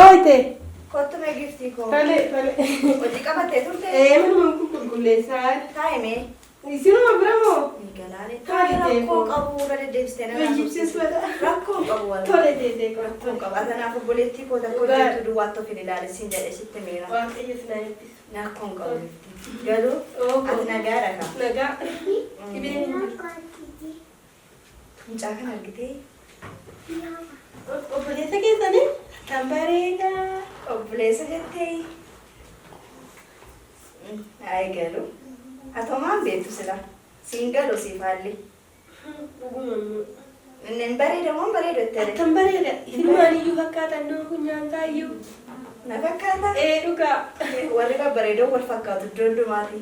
Ooyte. Kottu mee giftii koo. Tole tole. Hojii qabattee turte? Ee manuma qulqulleessaa. Taa'ime. Isinuma bira moo? Galaane. Taa'e Rakkoo qabu irra deddeebistee na Wajjibsiis mata. Rakkoo hin qabu wala. Tole teetee koo. Rakkoo hin qabu. Kanaaf obboleettii koo takka hojjettu duwwaatti of hin ilaalin jedhe sitti miira. Waaqayyo si na eebbisu. Rakkoo hin qabu giftii. Garuu Oo ati nagaadha kaa. Nagaa. Dhibeen hin jiru. Mucaa kana argitee Obboleessa keessanii kan bareedaa. obboleessa jettee. Ayi galuu. Atoo maan beektu sila? Siin galu siif haalli. Dhuguma immoo. Inni hin bareeda moo hin bareedu jettee? Akkam bareeda. Isin iyyuu fakkaatan nama funyaan taayyuu. Na fakkaata. Ee dhugaa. Warri babbareedoo wal fakkaatu iddoo hundumaati.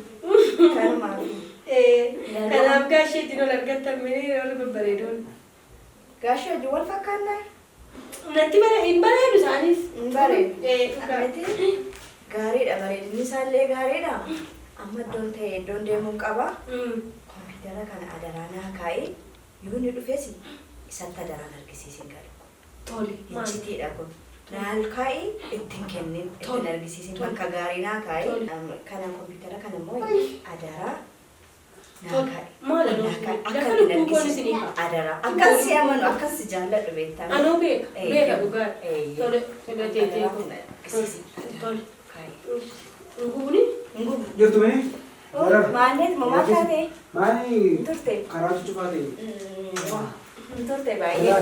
Kanumaaf. Ee kanaaf gaashee ittiin ol argattan mee warri babbareedoon. Gaashee hojii wal fakkaannaa? Natti bare hin bareedu isaanis. Hin bareedu. Ee dhugaa. Miti gaariidha bareedinni isaallee gaariidha. Amma iddoon ta'e iddoon deemuun qaba. Kompiitara kana adaraa naa kaa'ee yoo inni dhufes isatti adaraan argisiisin galu. Tole. Maal? Icciitiidha kun. Naal kaa'ee ittiin kennin ittiin Tole. argisiisin Tole. bakka gaarii naa kaa'ee Tole. kana kompiitara kana immoo adaraa naa Tole. kaa'e. Maal adoo? Naa kaa'e. Akka Lafa ittiin lubbuu koon argisiisin isinii ka'a. adaraa. Akkas si amanu akkas si jaalladhu beektaa. Anoo beeka. Beeka dhugaa. Eeyyee. Tole. Tole teetee Adaraa koo. kun argisiisin. Tole. Kaa'e. Dhuguuni? Ngubu. Jirtu mee? Maallee mamaa taate? Maali Turte. karaa cuccufaa ta'e? Turte baay'ee.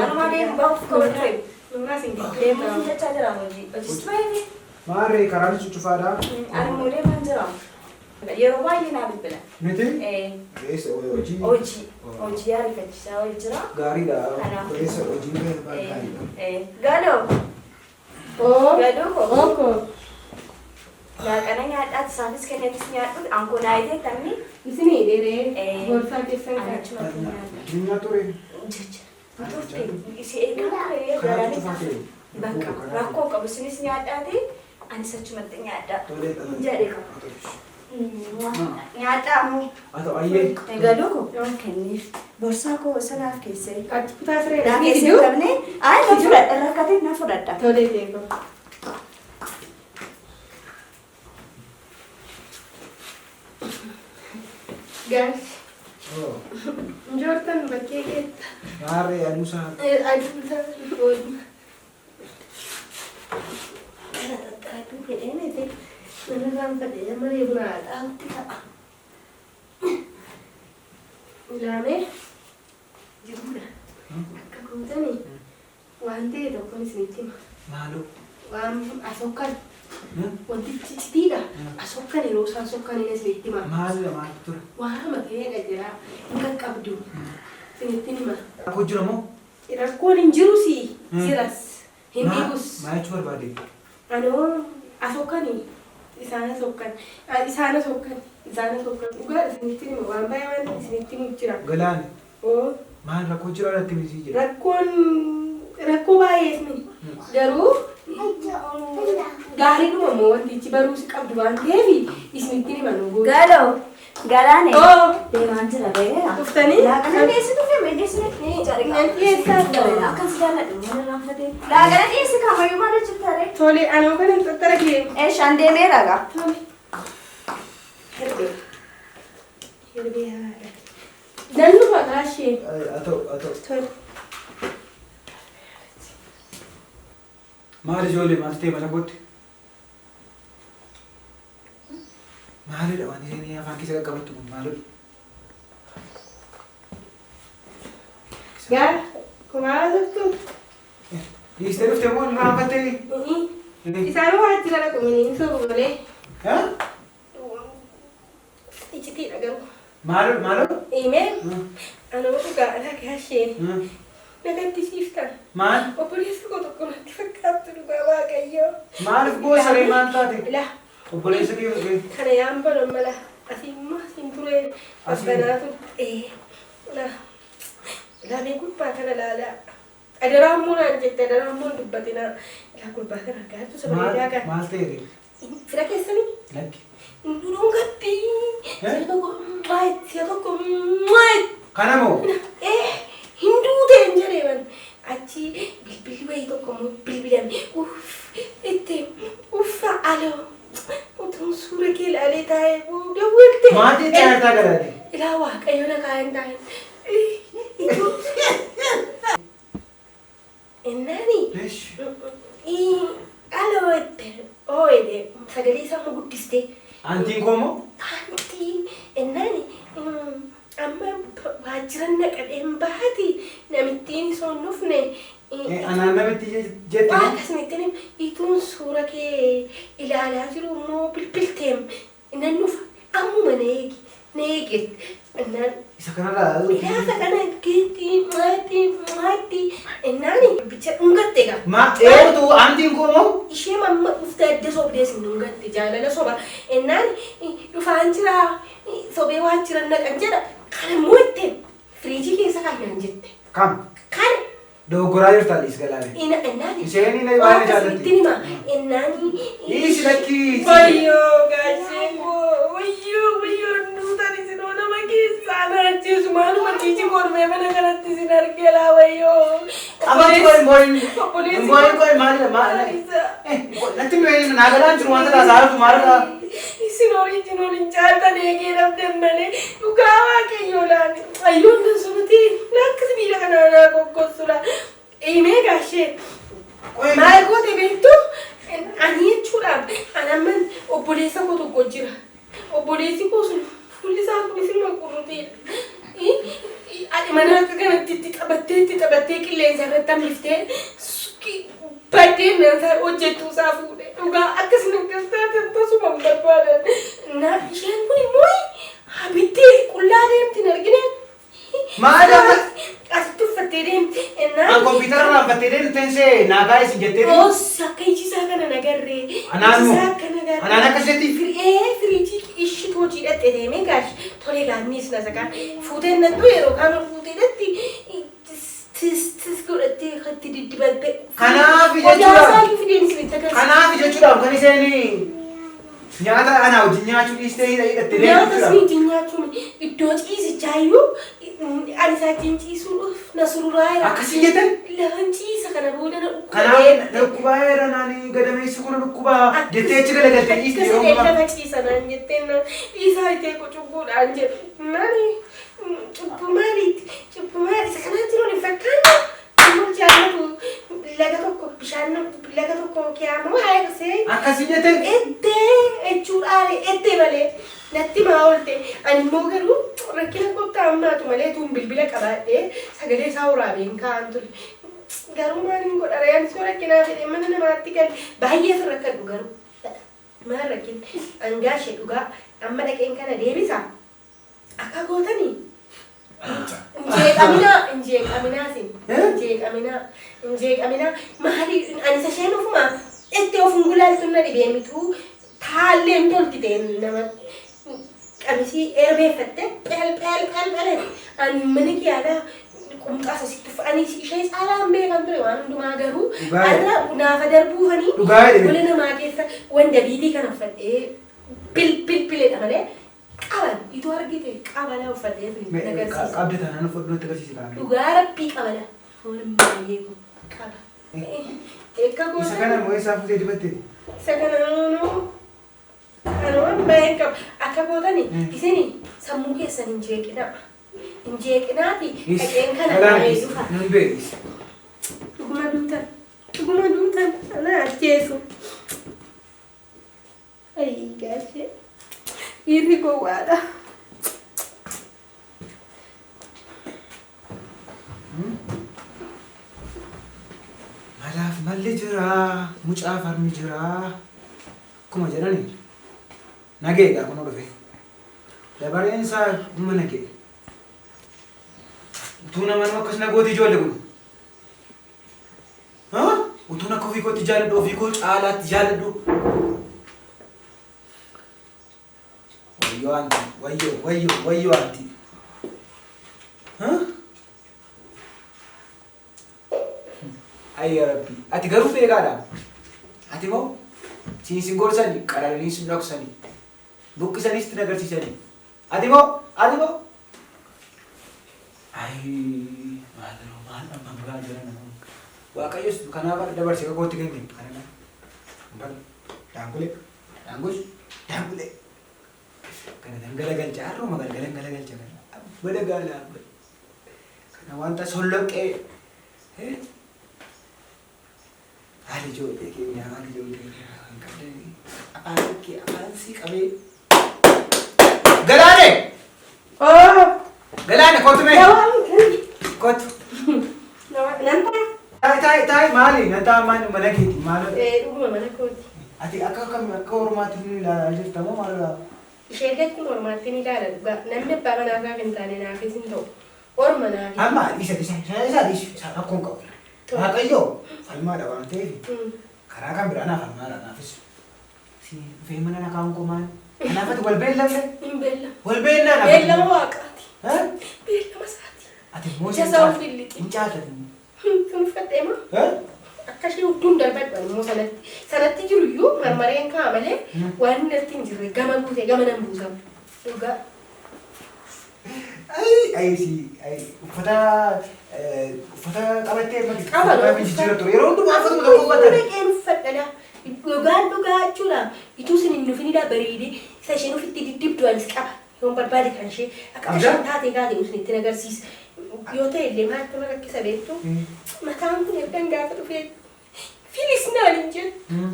Anuma deemu bahuuf koo ture. Nurraa sin Deemuuf jechaa jira hojii. Hojiitu baay'ee. Maarree karaan cuccufaadha. Ani deemaan jira. Yeroo baay'ee naa bilbila. Miti? Ee, Eessa hojii? Hojii. Hojii ariifachiisaa wayii jira. Gaariidha. Kanaaf. Eessa hojiin gaariidha. Ee, Galoo. Oo. Galoo koo. Ooko. Laaqana nyaadhaati isaafis kenneetis nyaadhu. Ankoo naayitee tamni. Isinii dheeree Ee. gorsaa keessan Ani kaa'e. achumatti nyaadha. Addunyaa ture. Jecha. Turte. Isii eegaa ture. Karaa Garaan cuccufaa ta'e. Bakka rakkoo qabu isinis nyaadhaati. Anis achumatti nyaadha. Tolee. Jedhe qaba. Nyaadhaa moo. Haa ta'u ayyee. Galuu koo kenniif borsaa koo sanaaf keessee. Achi kutaa siree Naa isinii keessee fiduu? qabne ayi na fudhadha rakkate na fudhadha. Tole teekoo. Gaashi. Njoortan bakkee keetta. Maarree aduusaa. Aduusaa oolma. Kana xaxxaaduu fedhee miti. Nama isaan fedhee nama reebu naa xaawutti ta'a. Ilaamee jiruudha. Akka gootanii waan ta'e tokkoon isinitti hima. Maaloo? Waan asokkan wantichi citiidha. Asokkan yeroo isaan sokkan inni isinitti hima. Maalidha maaltu ture? Waan hama ta'edha jira. Hin qaqqabdu. Isinitti hima. Rakkoo jira moo? Rakkoon hin jirusi. Jiras. Hin dhiibus. Maal jechuu barbaade? Anoo asokkani. Isaan asokkan. Isaan asokkan. Isaan asokkan. Dhugaa isinitti hima. Waan baay'ee waan isinitti himu jira. Galaani. Oo. Maal rakkoo jira irratti misii jira? Rakkoon rakkoo baay'ees miti. Garuu gaariidhuma immoo wantichi baruus qabdu waan ta'eef isinitti hima nu goota. Galoo galaane Oo. deemaan jira beekaa. Dhuftanii? Laaqana dhiyeessi dhufe mee dhiyeessi Nan dhiyeessaa jira. Akkas jaalladhu mana raanfatee. Laaqana dhiyeessi kaamayyuu maal hojjettare? Tole anoo kana hin xaxxara kee. Eeshaan deemeera gaa. Tole. Hirbee. Hirbee haadha. Nan dhufa gaashee. Haa ta'u haa ta'u. Tole. Maal ijoollee maaltu ta'e mana kootti? Maalidha wanti isheen afaan keessa qaqqabattu kun maalidha? Gaa kumaa turtu. Dhiistee dhufte moo hin raanfattee? Isaan waajjira dhaqu miniin sobu malee. Haa? Icitiidha garuu. Maaloo maaloo? Himee anoo dhugaadha gaashee. Na gaddisiiftan. Maal? Obboleessi koo tokko natti fakkaattu dhugaa waaqayyoo. Maaliif boosaree maal taate? Ilaa Obboleessa kee kee. kana yaan banan mala asii immoo asiin turee Asiin? babbanaa turte. Ee ilaa ilaamee gurbaa kana laalaa. Adaraa immoo naan jette adaraa immoo hin dubbatinaa. Ilaa gurbaa kana argaa jirtu saba Maal bareedaa kana. maal ta'e? Fira keessanii Lakki. Duruun gatti. Si'a tokko maayit si'a tokko maayit. Kana moo? Ee hin duuteen jedhee man. Achi bilbilli wayii tokko immoo bilbilame. Uff itti uffa aloo utuun suura kee ilaalee taa'ee dawwalte. Maal jechaa jirtaa galaate? Ilaa Waaqayyo na kaa'een taa'een. Innaani aloo itti ooyide sagalee isaa immoo guddistee. Aantiin koo moo? Aantii innaani amma waajjira naqadheen baati namittiin osoo hin dhufne. Anaan namitti jette Waa akkasumattiin ituun suura kee ilaalaa jiru immoo bilbilteem nan dhufa ammuma na eegi na eegi innaan Isa kanarraa ilaafa kana geetti maatti maatti innaani bicha dhungatte egaa. Ma eenyutu aantiin koo moo? Ishee mamma dhuftee adda sobdee sin dhungatte jaalala soba innaan dhufaan jira sobee waan jiran naqan jedha kana immoo itti firiijii keessa kaayyan jette. Kam? Kana Dogoggoraa jirta Aliis Galaanee. ina innaan Isheen inni baay'ee jaallatti. Akkasittiin hima innaani. Dhiisi lakkii. Wayyoo gaasheen koo wayyoo wayyoo nuutan isin nama keessaa na ajjeesu maaluma ciici kormee mana kanatti isin argee laa wayyoo. Qabatti koo hin boo'in. Obboleessi Hin boo'in koo maalidha maal? Natti mi'een naa galaan jiru wanta taasaa jirtu maalidha? Isin horiitiin waliin caaltan eegee dhabdan malee dhugaa waaqayyoo laani. Ayyoon kan sumati akka sibiila kanaa naa goggogsula. Himee gaashee maal goote beektu? Ani jechuudhaaf ani amma obboleessa koo tokko jira. Obboleessi koo sun fuulli isaa kun isin qurruteedha. Ani mana akka kanatti itti taphattee itti taphattee qilleensa irratti hambiftee baddeen isaa hojjettuu isaa fuudhe dhugaa akkasin akkas taatan tasuma hin barbaadan. Na isheen kun immoo abiddee qullaa deemti hin argine. Maal amma? Asitti uffattee deemti. An kompiitara raanfattee deemteen see naa kaa'e sin jettee. Oos akka iji isaa kana nagarree. Anaan moo? Iji isaa akka nagarree. Anaan akkasitti? Firiijii ishii hojii dhatte deemee gaashi tolee gaannis na sakaan fuuteen nattu yeroo kaan ol fuutee dhatti tis tis godhattee itti diddibattee. Kanaaf Hojaa jechuudha. isaa fideen isinitti agarsiisa. Kanaaf jechuudhaaf kan isheen nyaata anaa wajjin nyaachuu dhiistee hidhattee deemtu Nyaata jechuudha. isin nyaachuun iddoo ciisichaa iyyuu ani isaa wajjin ciisuun na sururaa jira. Akkasiin jettan? Lafan ciisa kana booda na Kanaaf dhukkubee. dhukkubaa era naani gadameessi kun dhukkubaa jettee achi galagaltee dhiiste yeroo Akkasii hundumaa. lafa ciisa naan jettee na dhiisaa itee cubbudhaan jedhu. Maali cubbuu maaliiti? Cubbuu maali? Isa kanaa jiruun hin fakkaanne. Ammoo jaallatu laga tokko bishaan laga tokko kiyaamoo haayisee. Akkasiin jettan? Ettee jechuudhaan ettee malee natti maa oolte ani immoo garuu rakkina kottaa ammaatu malee tuun bilbila qabaadhee sagalee isaa waraabeen kaa'an ture. Garuu maaliin godha ree soo rakkinaa fedhe mana namaatti gale baay'ee sin rakkadhu garuu maal rakkin hangaa ishee dhugaa amma dhaqeen kana deebisa akka gootanii injeeqaminaa injeeqaminaa sin injeeqaminaa injeeqaminaa maali ani isa isheen ofuma itti of gulaaltu na dhibee mituu taalleen tolti ta'e nama qamisii erbeeffatte pheel pheel pheel pheel ani mana kiyyaadhaa qumxaa asitti ani ishee caalaa hin beekan ture waan hundumaa garuu har'a naafa darbuufanii Dhugaa jedhe. gola namaa keessa wanda biitii kana uffadhee bil bil biledha malee qaban itoo argite qabala uffadhee agarsiisa. Qabda taanaan uffadhu natti agarsiisi kaa'ame. Dhugaa rabbii qabala. Foon baay'ee qaba. Eekka Isa kana immoo eessaa fuutee dibatte? Isa kana nuu kanumaan baay'ee qaba. Akka gootani isin sammuu keessan hin jeeqinaa. Hin jeeqinaati dhaqeen kana baay'ee dhufa. Nan beekis. Dhuguma duutan. Dhuguma duutan. Ana ajjeesu. Ayi gaashee. Dhiirri gowwaadha. Malaaf malli jira, mucaaf harmi jira. Akkuma jedhani nageedha kun dhufe. Dabareen isaa dhuma nagee. Utuu namaan akkas na gooti ijoollee kun. Utuun akka ofii kootti jaalladhu ofii koo caalaatti jaalladhu. Wayyoo aanti, wayyoo, wayyoo, wayyoo aanti. Ayya Rabbi, ati garuu beekaadha. Ati moo siin sin gorsani, qararanii sin dhoksani, buqqisanii sitti agarsiisani. Ati moo, ati moo. Ayi, maal garuu maal amma biraa jira nama. Waaqayyos kanaaf dabarsee kootti kenne. Kana bal daangulee daangus daangulee. Kana gangalagalcha har'uma galgala gangalagalcha kana. Abbada gaala abbada. Kana wanta solloqqee. Haali ijoollee keenyaa haali ijoollee keenyaa kan qabdanii afaan kee afaan sii qabee. Galaane! Galaane kottu mee! Kottu. Nan ta'a. Taa'i taa'i taa'i maali? Nan ta'a maali mana keeti maal? Dhuguma mana kooti. Ati akka akkam akka ormaatti ni ilaalaa jirta moo maalidha? Isheen akkuma ormaatti ni ilaala dhugaa. Namni abbaa manaa isaaf hin taane naafis hin ta'u. Orma naafis. Amma isa isa isa isa isa rakkoon qabu. Waaqayyo falmaadha waan ta'eef karaa kan biraa naa falmaadha naafis. Si dhufee mana na kaa'uun koo maal? Kanaaf ati wal beellamne? Hin beellama. Wal beellaa na. Beellama waaqaati. Beellama isaati. Ati immoo Ija isaa of lillixi. hin caaltati. Sun uffadhee moo? Akka ishee hudduun darbadhu immoo sanatti. Sanatti jiru iyyuu marmareen kaa'a malee waan inni natti hin jirre gama buute gama nan buusamu. Dhugaa. Ayi ayi si ayi uffata uffata qabattee mati. Qaba Uffata jijjiirra ture yeroo hundumaa uffatuma tokko uffatan. Dhaqeen uffadha. Dhugaan dhugaa jechuudha. Ituu isin hin dhufinidha bareedee isa isheen ofitti diddibdu anis qaba. Yoon barbaade kan ishee akka Qabdaa? isheen taatee kaate isin ittiin agarsiisa. Yoo ta'e illee maaltu na rakkisa beektu? Mataan kun ergan gaafa dhufee filis naan hin jedhu.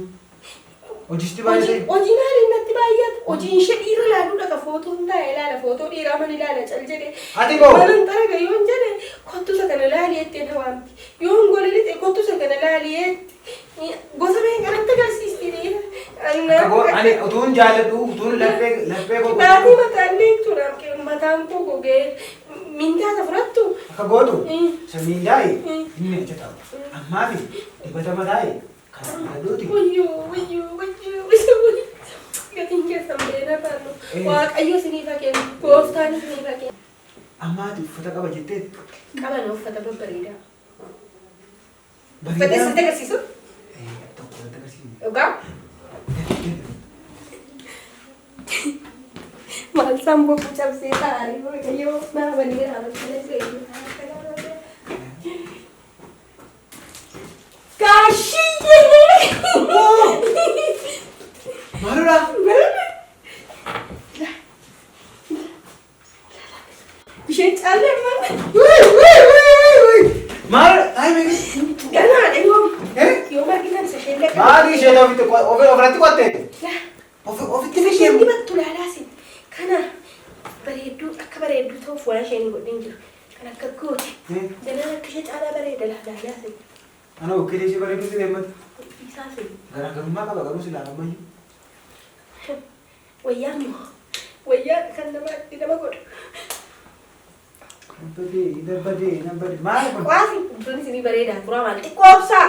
Hojiisti baay'ee. Hojii maaliin natti baay'atu? Hojiin ishee dhiira ilaaluu dhaqa footoo hin taa'e ilaala footoo dhiiraa mana ilaala cal jedhe. Ati koo? Mana hin xaraga yoon jedhe kottu isa kana ilaali jettee na waamti. Yoon gola lixe kottu isa kana ilaali jetti. Gosa meeqa natti agarsiisti dhiira. Ani utuun jaalladhu utuun laphee laphee koo Baatii mataan jechuudha mataan koo gogee mindaa isa fudhattu. Akka gootu isa miindaa'i inni achi taa'u. Ammaa fi dibata mataa'i kan fudhadhuuti. Wayyoo wayyoo wayyoo wayyoo gatiin keessan beela baannu waaqayyo isiniif haa kennu gooftaan isiniif haa kennu. Amma ati uffata qaba jettee? Qaban uffata babbareedaa. Uffata sitti agarsiisu? Tokko natti agarsiisu. Dhugaa? Maal isaan boqu cabsee taa'anii waaqayyo naa banee raawwatanii Gaashiyyee! Maaludha? Isheen caallee maal? Maal? Ay meeqa? Ganaadha yoom? Yoom argitan isa isheen dhaqa? Maali isheen ofitti ofirratti qotte? Ofitti Isheen fishee? dibattu laalaasin. Kana bareedduu akka bareedduu ta'uuf waan isheen hin godhin jiru. Kan akka goote. Ganaan akka ishee caalaa bareeda laalaasin. Ana okkee ishee bareedduu si deemmatu. Isaasin. Garaagarummaa qaba garuu silaa ammayyuu. Wayyaan moo? Wayyaan kan nama nama godhu. Nabbadee nabbadee nabbadee maal kun? Waasi iddoon isinii bareedaa turaa maal xiqqoo obsaa.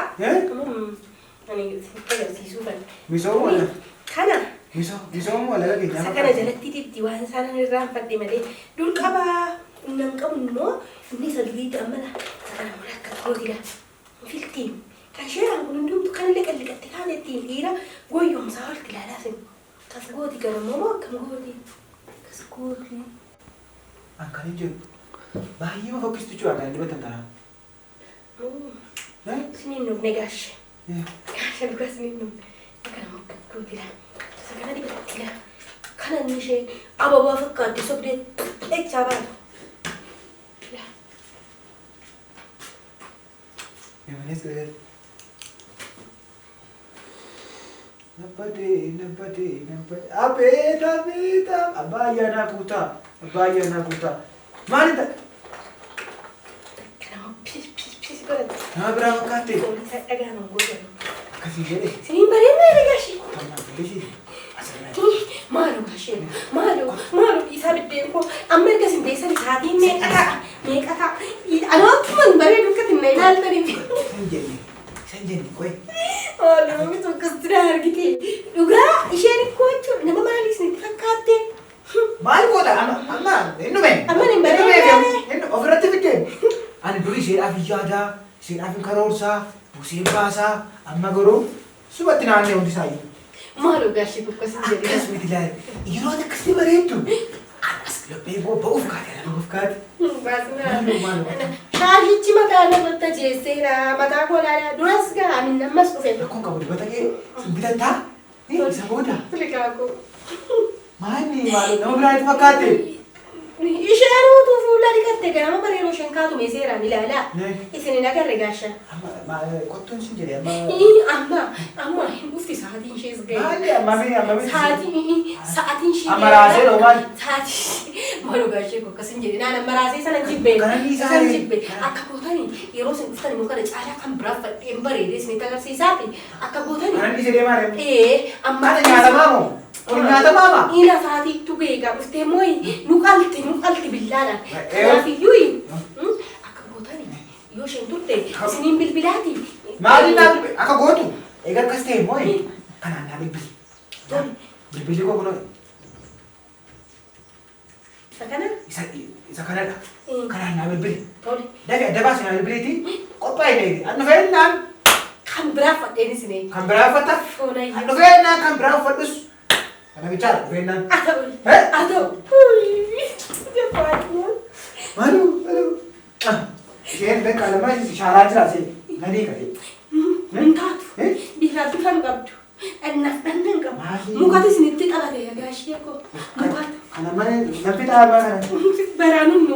Ani sitti agarsiisuu kan. Misooma wala. Kana. Misooma wala keenya. Isa kana jalatti dibdi waan isaan irraanfadhe malee dur qabaa inni hin qabu immoo inni isa duriitti amma la isa kana immoo akka gooti la. Filtiin kan sheeraan kun hundumtu kan illee qalliqatte kaan ittiin dhiira goyyoomsaa olti ilaalaa sin. Kas gooti kana immoo moo akkam gooti? Kas gooti. An kan hin jedhu baay'ee ma fokkistu jechuudha kan dibatan tanaan. Isiniin nuuf ne gaashe. Gaashe dhugaa isiniin nuuf. Kana immoo akkas gooti la. Isa kana dibatti la. Kana inni ishee ababaa fakkaatti sobdee echaa baatu. La. Malees gargar. Nabbadee nabbadee nabbadee abeet abeet abbaa ayyaanaa guutaa abbaa ayyaanaa guutaa maali ta'a? Kana immoo pis pis pis godhatti. Nama biraa fakkaatte. Foolisaa dhagaan hin godhatu. Akkasii jedhe. Isiniin bareedna gaashee. Kan fuulli asirraa. Maaloo gaashee maaloo maaloo isaa biddeen koo amma erga isin teessan isaatiin meeqa ta'a meeqa ta'a anoo akkuman bareedu akka isin na ilaaltaniif. San jenne san jenne qoy. Maaloo miti akkasitti na argite dhugaa isheen ikkoo jechuudha nama maalii isinitti fakkaatte. Maal goota amma amma hin dhume. Amma hin bareedaane. Ofirratti fiddeen. Ani durii isheedhaaf hin yaadaa isheedhaaf hin karoorsaa buusee baasaa amma garuu subatti naannee hundi isaa iyyuu. Maaloo gaashee tokko sin jedhe. Akkas miti ilaali. Yeroo akkasitti bareeddu. As Laphee koo ba'uuf kaate, ba'uuf kaate. Baasnaa. Maaloo maaloo. Shaashichi mataa namatti ajeesseera. Mataa koo ilaalaa duras gaa amin ammas dhufe. Rakkoon qabu dibata kee bitattaa? Isa booda. Likaakoo. Maali maaloo nama biraatti fakkaatte? Isheen utuu fuula dhiqatte ganama bareeroo isheen kaatu meeseeraan ilaalaa. Isin hin agarre gaasha. Amma kottuun sin jedhe amma. Amma amma hin dhufti sa'aatiin ishees ga'e. Maali amma mee amma mee. Sa'aatiin ishee. Amma raasee dhoo maali? Sa'aatii maaloo gaashee koo akkas hin jedhe naan amma raasee sana jibbe. Kana ni Sana isaanii. jibbe akka gootani yeroo isin dhuftan immoo kana caalaa kan biraa fadheen bareedee isinitti agarsiisaati akka gootani. Kanan dhiise deemaa deemu. Ee amma. Maali nyaatamaa moo? Kun nyaatamaa maa? Ina faatiittu beekaa dhuftee mooyi nu qalti nu qalti billaadhaan. Kanaafiyyuu akka gootani yoo isheen turte isiniin bilbilaati. Maali naa akka gootu? Egaa akkas ta'e immoo kanaan naa bilbili. Bilbilli koo kunoo Isa kana? Isa kanadha. Kanaan naa bilbili. Tole. Dafi adda baasi naa bilbiliiti. Qophaa'e deebi. An dhufee naan Kan biraa fadheen isinee. kan biraa uffata. Foonayyo. An dhufee naan kan biraa uffadhus. Kana bichaadha dhufee naan. Haa ta'u. Eh? Haa ta'u. Jabaatu. Maaloo maaloo. Isheen beekaa lama shaaraa jira isheen. Nanii ka'e. Hin taatu. Eh? Bifa bifa hin qabdu. Dhannaaf dhanna hin qabu. Maali? Mukatu isinitti qabate gaashee koo. Mukatu. Kana mana namni dhaabaa kana. Baraanuun nu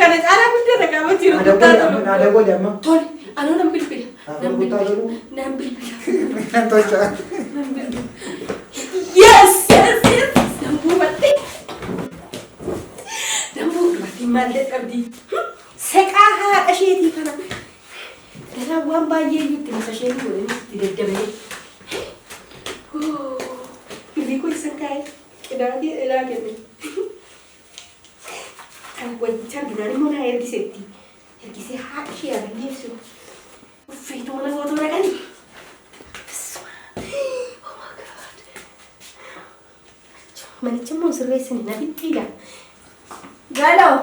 kana caalaa guddaa qaama jiru. Naa dawwali amma naa dawwali amma. Tole anoo nan bilbila. Nan Guddaa bilbila. tolu. Nan bilbila. Nan tolcha. Nan bilbila. Yes yes yes. Nan buufadhe. Nan buufadhe maal dadhabdi. Seqaa haadha isheetii kana. Ganaa waan baay'ee iyyuu masa isheetii godhanii itti daddabalee. Birrii koo isan kaa'e qinaatii ilaa kenne. Kan wajjin duraan immoo naa ergisetti. Ergisee haadha ishee agarsiisu. Uffeetu mana footoo dhaqani. Oh my God. Manicha immoo sirreessine na fixxiidha. Galoo.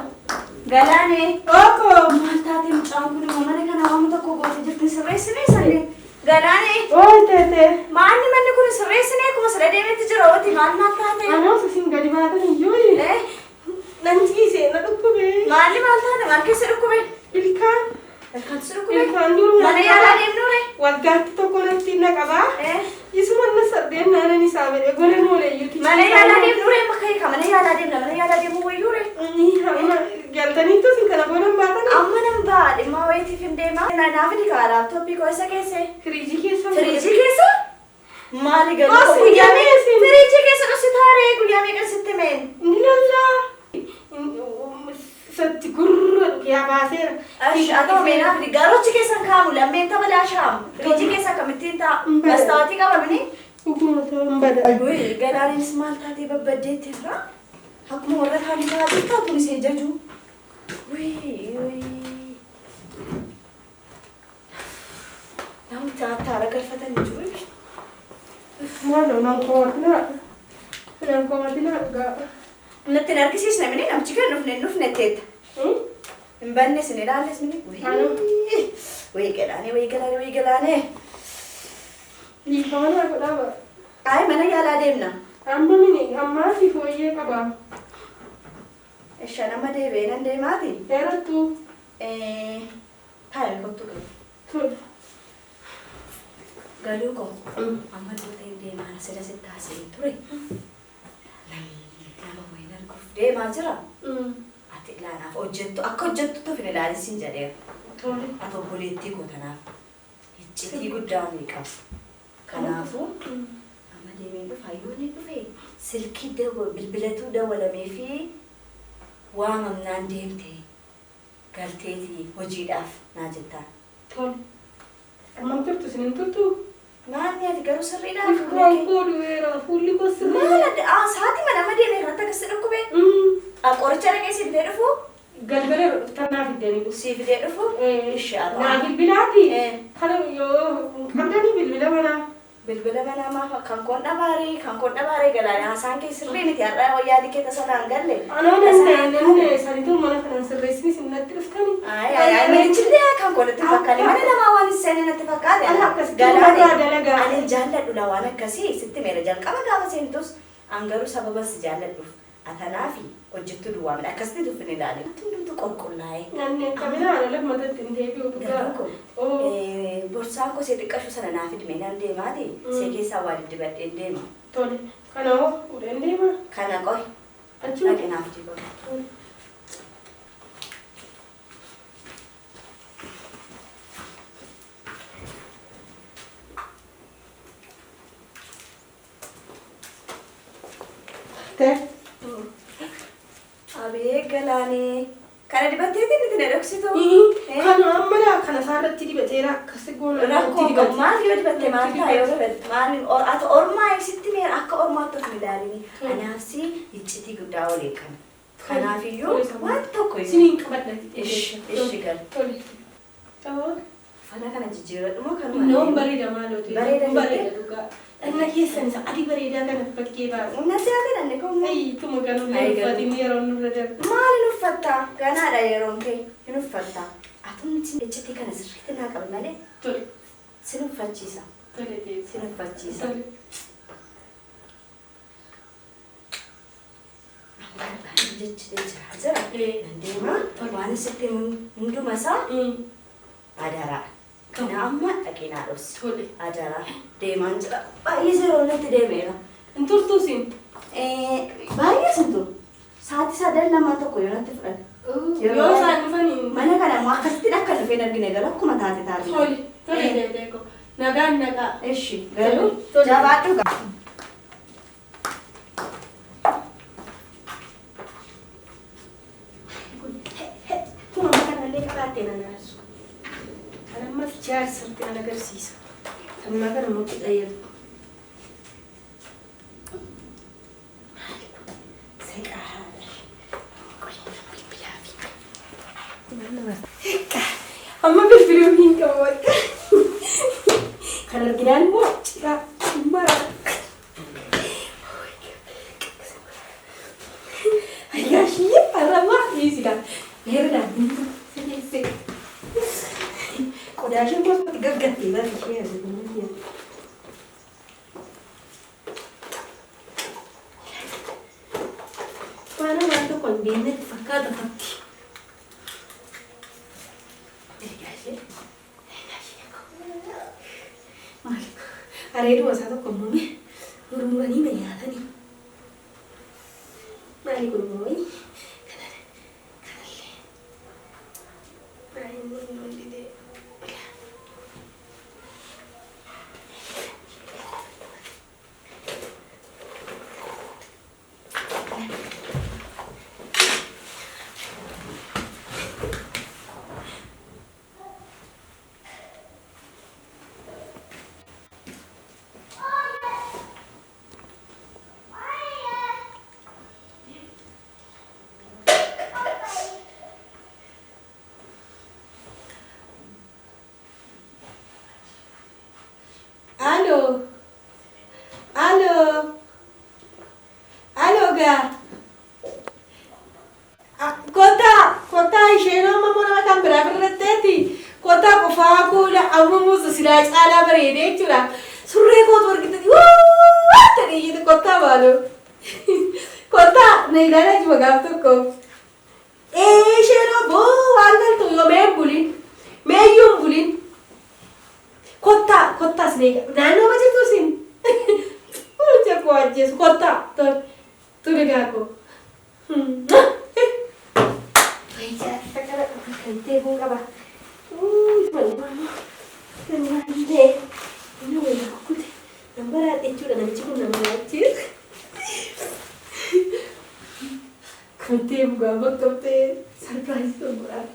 Galaanee. Ooko. Maal taatee mucaan kun immoo mana kana waan tokko gootee jirti sirreessinee sallee. Galaanee. Ooy teetee. Maalli manni kun sirreessinee akkuma sira deemetti jira ooti maal maal taate? Anoos isin gadi baatan iyyuu. Eh? Nan ciise na dhukkube. Maalli maal taate maal keessa dhukkube? Ilkaan. Ilkaantu si dhukkube? Ilkaan duruma. Mana yaalaa deemnuure? Waggaatti tokko natti na qabaa. Eh? Isuma na sardeen naanan isaa jedhe gola noolee iyyuuti. Mana yaalaa deemnuure amma ka'e mana yaalaa deemna mana yaalaa deemuu wayyuure? Amma galtaniittu isin kana booda hin baatan. Amma nan ba'a dhimma wayiitiif hin deema. Naaf ni ka'a laaptooppii koo isa keessa. Firiijii keessa. Firiijii keessa? Maali galuu? Os, Guyyaa meeqa? isin. Firiijii keessa dhossi taaree guyyaa meeqa sitti meen? Ni lallaa. Isatti gurra dhukiyaa baaseera. Ash, haa ta'u meenaaf ni garoochi keessan kaamu lammeen tabalaa shaamu. Firiijii keessa akkamittiin taa'u? Hin bada. Mastaawatii qabamni? Dhuguma ta'uu hin bada. Wuy, galaanis maal taatee babbaddeetti irraa? Akkuma warra kaanii taatee taatuun ishee jaju. Wuy, wuy. Namni taataara galfatanii jiru. Maaloo nan komatinaa. Nan komatinaa dhugaa. Natti hin argisiisne mini namichi kan dhufne hin dhufne teetta. Hin banne sin ilaalles mini. Anoo. Wuy galaanee, wuy galaanee, wuy galaanee. Dhiifama naa godhaa bara. Ay mana yaalaa deemna. Amma mini ammaa si fooyyee qaba. Ishaan amma deebi'ee nan deemaati. Dheerattuu. Taa'ee kottu qabu. Tole. Galuu koo amma iddoo ta'e deemaa sila sitti haasa'ee ture. Nama wayiin arguuf deemaa jira. Ati ilaanaaf hojjettu akka hojjettu tofin ilaalisiin jedheera. Tole. Ati obboleettii koo tanaaf iccitii guddaa ni qaba. Kanaafuu amma deemeen dhufa yoo inni dhufe silkii bilbilatuu dawwalamee fi waamamnaan deemte galteetii hojiidhaaf naa jettaan. Tole. Ammam turtu isin hin turtu? Maalni ati garuu sirriidhaa Ilkaan koo du'eera fuulli koo sirrii. Maal adda sa'aatii mana amma deemee irratti akkas dhukkube? Qoricha dhaqee si fidee dhufu? Galgala dhuftan naa fiddanii dhufu. Si fidee dhufu? Ishee haa Naa bilbilaati. Eh. Kana yoo qabdanii bilbila manaa. Bilbila manaa maaf kan koon dhabaaree kan koon dhabaaree galaana haasaan kee sirrii miti har'a wayyaa dikee tasa naan galle. Anoo nan ta'e nan ta'e sanituu mana kanan sirreessini isin natti dhuftani. Ay ay ay manichillee kan koon natti fakkaate mana namaa waan hin seenne natti fakkaate. Ala akkasitti Galaane uummataa dalagaa. ani jaalladhu la waan akkasii sitti meera jalqaba gaafa seentus an garuu sababa si jaalladhuuf Atanaafi hojjettuu duwwaa miti. Akkasitti tuffin ilaali. Hundumtu qulqullaa'ee. Namni akkamina haala lammatatti hin deebi'u dhugaa. Garuu kun borsaan koo see xiqqashu sana naa fidme nan deemaati. See keessaa waa diddibadheen deema. Tole. Kana hoo fuudheen deema. Kana qoy. Achuma. Dhaqi naaf dibama. Tole. Tee. Abee galaanee. Kana dibatteetiin itti na dhoksitu. Kana amma laa kana isaarratti dibateera akkas goona. Rakkoo qabu maal yoo dibatte maal ta'a yoo dibatte maal ati ormaa ibsitti meera akka ormaatti of hin ilaalini. Anaafsi iccitii guddaa waliin qabna. Kanaafiyyuu waan tokko iyyuu. Siniin qabadha. Ishi ishi gal. Tole. Uffata kana jijjiirradhu moo kanuma? Noon bareeda maaloo ta'e. Bareeda Bareeda dhugaa. Dhagna keessan isa adii bareedaa kana bakkee baasa. Natti haa galanne kun. Tuma kanuma Ayi garuu. uffatiin yeroo nurra darbu. Maal hin uffattaa? Ganaadha yeroon kee hin uffattaa. Atumti iccitii kana sirriitti naa qabi malee Tole. sin uffachiisa. Tole deebi. Sin uffachiisa. Tole. Jechi jira jira. Nan deema. Waan sitti hunduma isaa adaraa. Kana amma dhaqee naa dhossi. Tole. Adaraa. Deemaan jira. Baay'ee yeroo natti deemeera. Hin turtuu siin? Baay'ee sin turu. Sa'aatii sadan lamaan tokko yoo natti fudhate. Yoo isaan dhufanii. Mana kana immoo akkasitti akka dhufeen argine garuu akkuma taate taate. Tole. Tole deetee ko. Nagaan nagaa. Ishi garuu Tole. jabaadhu gaa. Tuma amma kanallee qabaattee na naasu. Kan ammas jaarsatti nan agarsiisa. Ammaa kana immoo itti fayyadu. Seqaa haadha. Bilbilaa fi. Amma bilbiluu hin qabu bakka. Kan arginaan immoo citaa mara. Ayyaashii har'ammaa dhiisida. Meerudhaan sirreesse. Qodaa ishee immoo gaggattee bara ishee arginu. Waan waan tokko hin beeknetti fakkaata fakki. Ergaashee. Maali? Areeduma isaa tokko immoo murmuranii na nyaatanii. Maali kun immoo kanallee. Maali inni hundi dee. Alo. Alo. Alo gaa. Kottaa, kottaa isheen amma immoo nama kan biraa birratteeti. Kottaa qofaa kuula amma muuza silaa caalaa bareedee jechuudha. Surree kootu argitanii wuuu ta'ee iyyite kottaa maaloo. Kottaa na ilaalaa jima gaaf tokko. Isheen boo waan galtu yoo mee hin bulin. Mee iyyuu hin bulin. Kottaa, kottaas ni eega. Naannoo ma jirtu isin? Hojii koo ajjeesu. Kottaa, tole. Tole gaakoo. Jaarsa kana kan ta'e kun qaba. Inni wayii kukkute. Nan baraadhe jechuudha namichi kun nama nyaachiisa. Kan ta'e bugaa bakka ta'e sarpiraayizii tokko godhaa.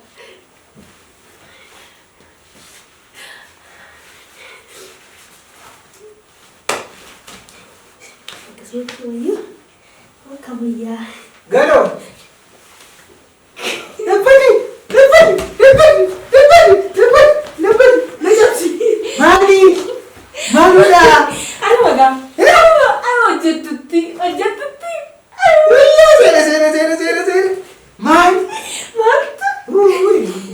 Akkasumatti wayyuu akka wayyaa. Galoo! Labbati! Labbati! Labbati! Labbati! Labbati! Labbati! Na cabsi! Maali? Maalodha? Anuma gaa. Anuma anuma hojjettutti hojjettutti. Wayyaa seera seera seera seera seera. Maali? Maaltu? Uy,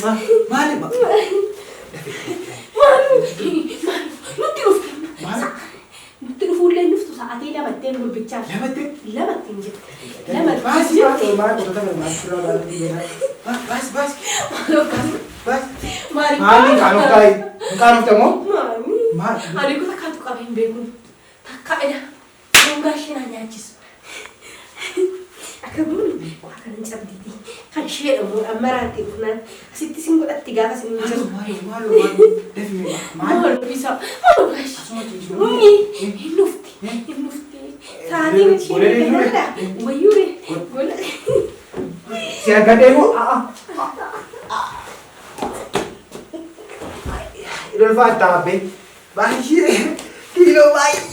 maali? Maalu maalu nutti dhufu. Maali? Nutti dhufuullee dhuftu sa'aatii lamatti jetteen gurbichaaf. Lamatti? Lamatti hin jette. Lamatti Baasi hin baasi jette. maal qotoota kana maal suuraa baala biyya baasi baasi baasi. Maali? Maali qaanoftaa hin qaanofta moo? Maali? Maal? Ani kun takkaatu qabee hin beeku. Takka ila foon gaashee naa nyaachisu. Akka guun waa kanan cabdiiti. Kan ishee immoo ammaraatti kunaan asitti sin godhatti gaafa sin hin jiru. Maal maal maal dafi maal? Maal isa maal gaashee. Asuma ciisu. Mummi hin dhufti hin dhufti. Sa'aatiin ishee ganaadha. Wayyuure gola. Si argadhee moo? Ilolfaa abbee. Baay'ee kiiloo baay'ee.